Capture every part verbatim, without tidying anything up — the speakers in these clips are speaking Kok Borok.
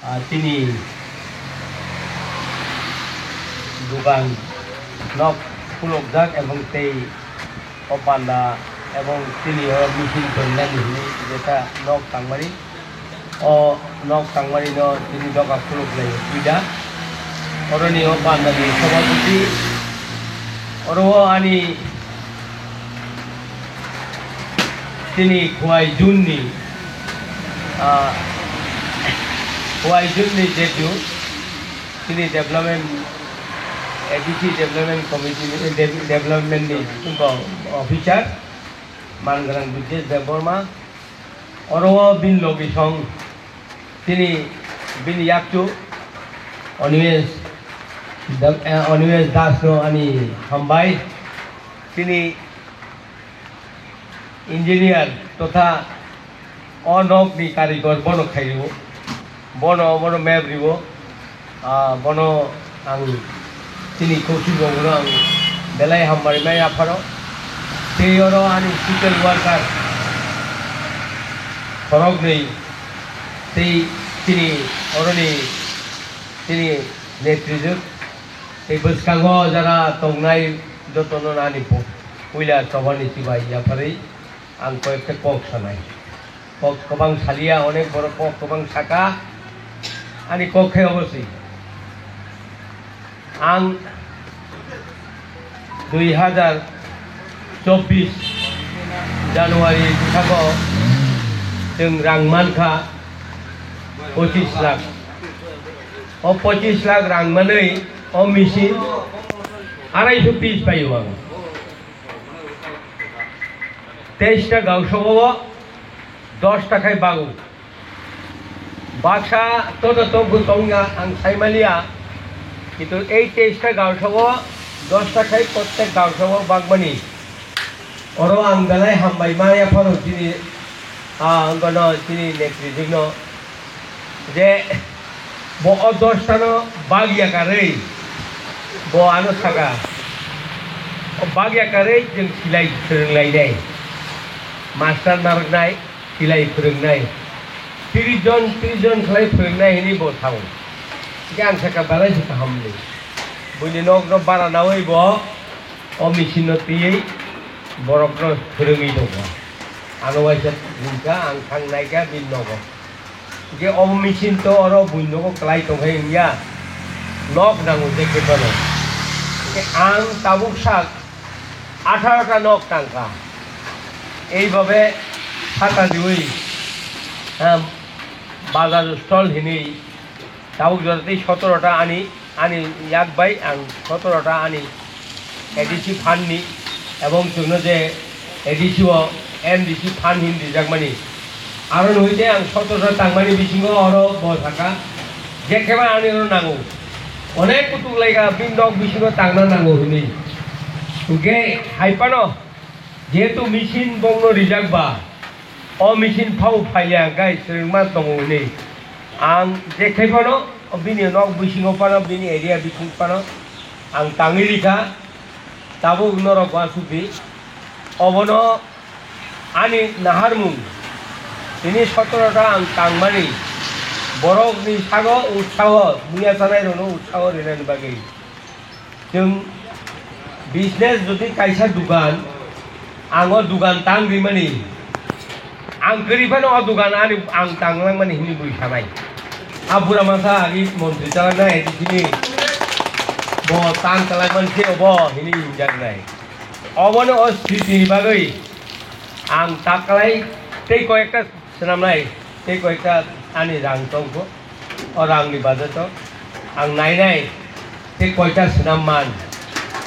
Ah, chini dukan nok khulukjak ebong tei o panda ebong chini o machine tongnani hinwi jeta nok tangmani. O nok tangmani no chini doga khuluk lai puida. Oroni o panda ni sabapati. Oro o ani chini Khowai Jun ni, ah, Khowai Jun ni jeju chini development, A D C Development Committee ni, eh, de-, development ni officer, Mangrang Brijesh Debbarma, oro o bini logi song, chini bini yakchu Onimesh Dam-, eh, Onimesh Das no ani hambai, chini engineer totha o nok ni karigor bono khaio, bono, bono map rio, ah, bono ang chini koushik rok no ang belai hambai mai apharo. Tei oro ani social worker khoroknwi tei chini oroni chini netrijwk tei bwskango jara tongnai jotono ani pu-, puila chobani chibai yapharwi ang koi ekta kok sanai. Kok kwbang salia, onek borok kok kwbang saka. Ani kok khe obo se. Ang dui hazar chobbish January bwskango chwng rang mankha pochis lakh. O pochis lakh rang manwi o machine arai sho piece paio ang. Teis ta gausao o dos ta khai bago. Baksa to to to bo tongya ang saimaliya. Kintu ei teis ta gausao dos ta khai prottek gausao bagmani. Oro ang belai hambai maya phano chini, ah, ang kono chini netrijwk no. Je bo o dos tano bagya karwi, bo ano saka, o bagya karwi chwng silai phwrwnglainai, master narwknai, silai phwrwngnai, tris jon, tris jon khlai phwrwngnai hinwi bo sao. Hwnkhe ang saka belai se kaham ni, buini nokno bara nawi bo o machine no twiwi borokno phwrwngwi tongkha. Ano waisa buikha, ang thang naikha bini nogo. Hwnkhe obo machine to oro buini nogo kwlai tongkhai wngya, nok nango je khe phano. Hwnkhe ang tabuk sak atharo ta nok tangkha. Eibabe saka riwi, ah, bazar stall hinwi tabuk jora tei sotoro ta ani, ani yak bai ang sotoro ta ani A D C fund ni, ebong chwngno je A D C o M D C fund hin rijakmani. Aro nwi tei ang sotoro ta tangmani bisingo oro bo saka, je kheba ani oro nango. Onek kutuk laika bini nok bisingo tangna nango hinwi. Hwnkhe hai phano jehetu machine bongno rijak ba, o machine phao phaiya hwnkhe swrwngma tongo hinwi. Ang je khai phano, o bini nok bisingo phano, bini area bising phano ang tangwi rikha, tabuk norok uansukdi. Obono ani naharmung, tini sotoro ta ang tangmani, borokni sago utsaho, muya chanairokno utsaho rinani bagwi. Chwng business jodi kaisa dukan, ang o dukan tang rimani, ang kwrwi phano o dukan ani ang tang langmani hinwi bui sanai. A bura masa agi montri chalaknai A D C ni, bo tang kwlangmani se obo hinwi hinjaknai. Obono o sritini bagwi ang ta kwlai tei koi ekta swnamnai, tei koita ani rang tongkho, o rangni budget o ang nainai tei koita swnam man,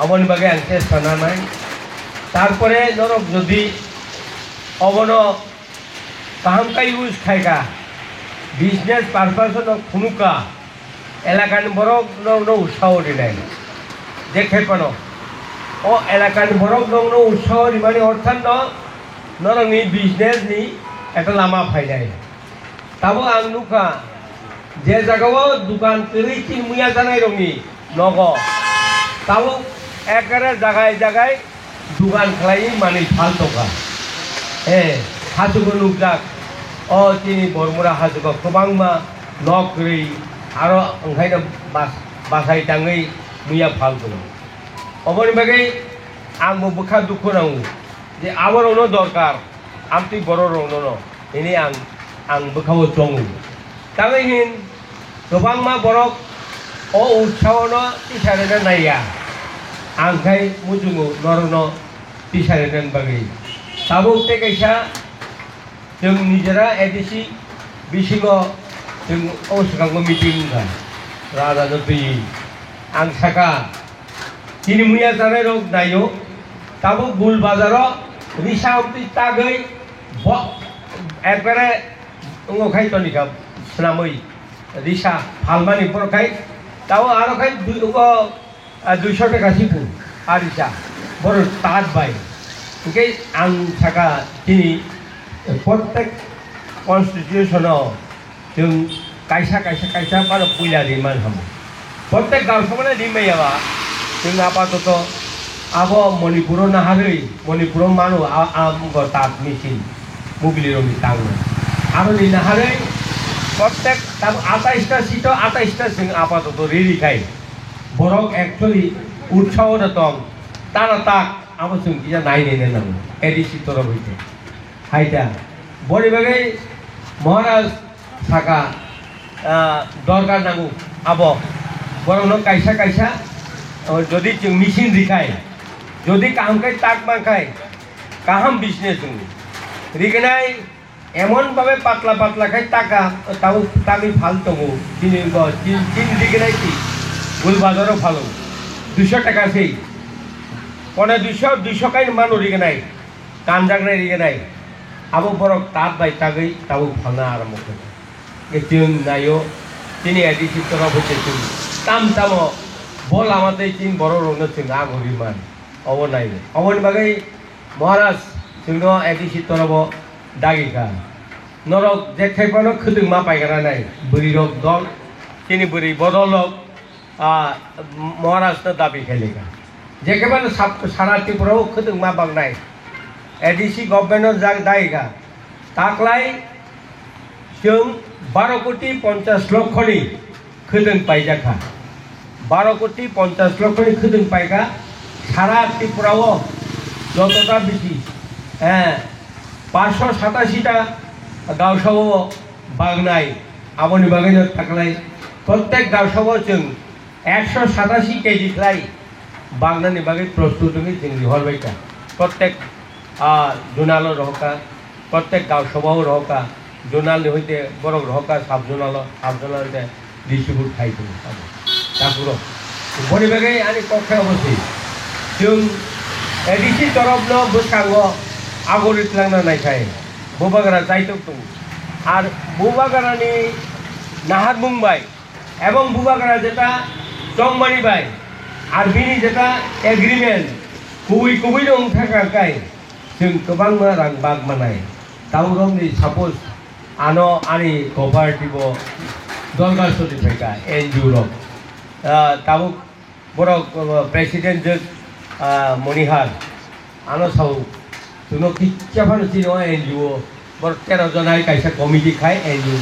aboni bagwi ang chesta nanai. Tarpore norok jodi obono kaham khe use khaikha, business purpose no phunukha, elakani borok nokno utsaho rinai. Je khe phano o elakani borok nokno utsaho rimani orthan no norokni business ni ekta lama phainai. Tabuk ang nukha, je jagao dukan kwrwi chini muya janairokni nogo tabuk ekare jagai jagai dukan khlaiwi manwi phal tongkha. Eh, hachugo nukjak, o chini Bormura hachugo kwbangma nok kwrwi, aro wngkhaino bas-, bachai tangwi muya phal tono. Oboni bagwi ang bo bwkha dukhu nango je aborokno dorkar, amtwi bororokno no hwnwi ang, ang bwkhao chongo. Tangwi hin kwbangma borok o utsahono tisarina naiya, ang khai muchungo norokno tisarina bagwi. Tabuk tei kaisa Chwng nijera A D C bisingo chwng o swkango meeting wngkha. Raja no twi ang saka, chini muya chanai rok naio, tabuk Gul Bazaro risa amtwi tagwi bo ekbare wngo khai tonikha swnamwi risa phalmani borok khai, tabuk aro khai dui-, wngo Ah, duiso taka siphung, arisa, borok tat bai. Hingke ang saka chini, eh, prottek constitution o chwng kaisa, kaisa, kaisa phano puila rimani hamo. Prottek gausabano rimaya ba, chwng apatoto abo Manipuro naharwi, Manipuro mano, a, a, go tat machine, mobile rokni tango. Aroni naharwi prottek tam atais ta sito, atais ta chwng apatoto riri khai. Borok actually utsaho da tong, tara tak, abo chwng kisa nai nai nai nango, A D C torof hoite. Haida, boni bagwi Maharaj saka, ah, dorkar nango abo. Borokno kaisa kaisa, oh, jodi chwng machine rikhai, jodi kaham khe tak mankhai, kaham business wngo. Rignai, Emon babe patla patla khai taka, tabo tami phal tongo. Chini bo, chin, chin dignai ti. Gul bazaro phalo. Duiso taka sei. Kona duiso, duiso kai mano rignai. Kanjaknai rignai. Abo borok tat bai tagwi tabo phalna arambo khe. Ke chwng naio, chini A D C torof hoite chwng tam tamo bo lama tei chini borok rokno chwng agori man. Obo nai. Oboni bagwi Maharaj, chwngno A D C torobo dagi kha. Norok je thaiphano khwtwng ma paigara nai, bwrwi rok dol, chini bwrwi bodol rok, ah, Maharaj no dabi khailai kha. Je khe phano sap-, sara Tripura o khwtwng ma bangnai, A D C government no jak dagi kha. Taklai chwng baro koti ponchas lokho ni khwtwng paijak kha. Baro koti ponchas lokho ni khwtwng paikha. Sara Tripura o jotota bisi, eh, paanch sho satasi ta gaosao bagnai. Aboni bagwi no taklai prottek gaosao chwng ekso satasi K G khlai bagnani bagwi prostut wngwi chwng rihorbaikha. Prottek, ah, zonalo rohorkha, prottek gaosabhao rohorkha, zonalni hoite borok rohorkha, sub zonalo, sub zonal hoite distribute khai tongo abo. Takhurok. Boni bagwi ani kok khe obo se. Chwng A D C torobno bwskango agori twlangna naikhai. Bubagra chaitok tongo. Ar bubagrani naharmung bai Ebong bubagra jeta chongmani bai, ar bini jeta agreement kubui kubui no wngthakha kai, chwng kwbangma rang bag manai. Taurokni suppose ano ani cooperative o dorkar sodi phaikha N G O rok. Ah, tabuk borok, ah, president je, ah, Monihar. Ano sao, chwngno kisa phano chini o N G O, borok tero jon hai kaisa committee khai N G O,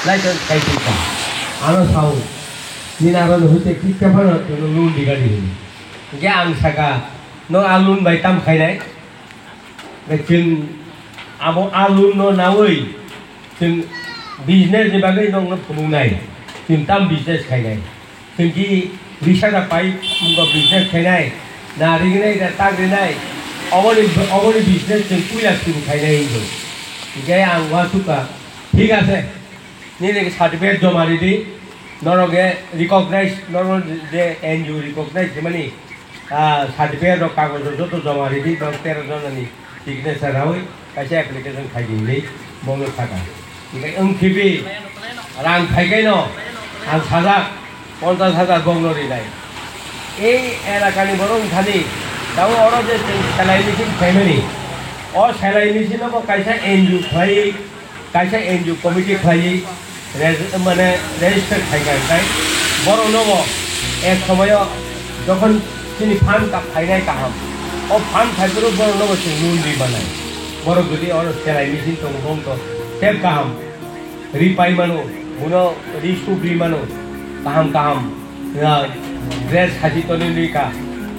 license khai tongkha. Ano sao, nini aro no hwte kisa phano chwngno loan riga di hwnwi. Hwnkhe ang saka, no a loan bai tam khainai? Chwng abo a loan no nawi, Chwng business ni bagwi nokno phunuknai, chwng tam business khainai. Chwng ki risa da pai wngkha business khainai, na ringnai da tak rinai, oboni, oboni business chwng puila suru khainai wngkha. Hingkhe ang uansukha, thik ase, nini certificate joma ridi, norok je recognize, norok je N G O recognize himani, Ah, certificate rok, kagoj rok joto joma ridi, bang tero jonani signature rawi kaisa application khaidi hinwi bongno saka. Hingkhe wng khibi rang phaikheno ang sajak ponchash hajar bongno rinai. Ei elakani borok wngthani tabuk oro je chwng selai machine khaimani, o selai machine no bo kaisa N G O khlaiwi Kaisa N G O committee khlaiwi reg-, mane register khaikha, hwnkhe borokno bo ek somoyo jokhon chini fund ka phainai kaham, o fund phaiphuru borokno bo chwng loan ri manai. Borok jodi oro selai machine tongo, bo wngkha tei kaham ri pai mano. Buno ri suk ri mano, kaham kaham, ya, dress haji toni nui ka,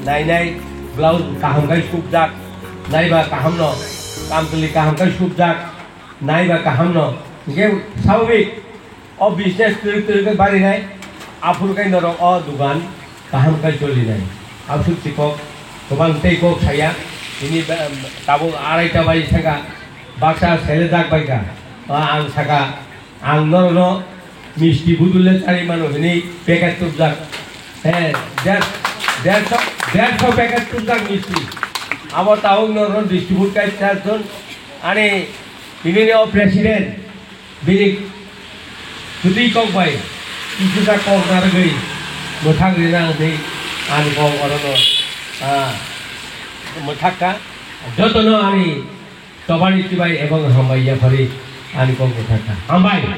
nai nai, blouse kaham kai suk jak, nai ba kaham no, kamtuli kaham kai suk jak, nai ba kaham no, hingke sababik, o business turi turi ke bari nai, aphuru kai norok o dugan kaham kai choli nai, absuk chikok, gobang tei kok saya, ini ba-, tabuk arai ta bai saka, baksa sele jak bai ka, o ang saka, Ang norokno misti budul le chari mano hwnwi packet tubjak. He, der, derso, derso packet tubjak misti. Abo tabuk norokno distribute kai char jon. Ani tinini o president, bini kwtwi kok bai, kisa kok narwgwi mwthak rina hwnwi ani kok orono, ah, mwthak kha. Jotono ani tobani chibai ebong hambai yaphari ani kok mwthak kha. Hambai.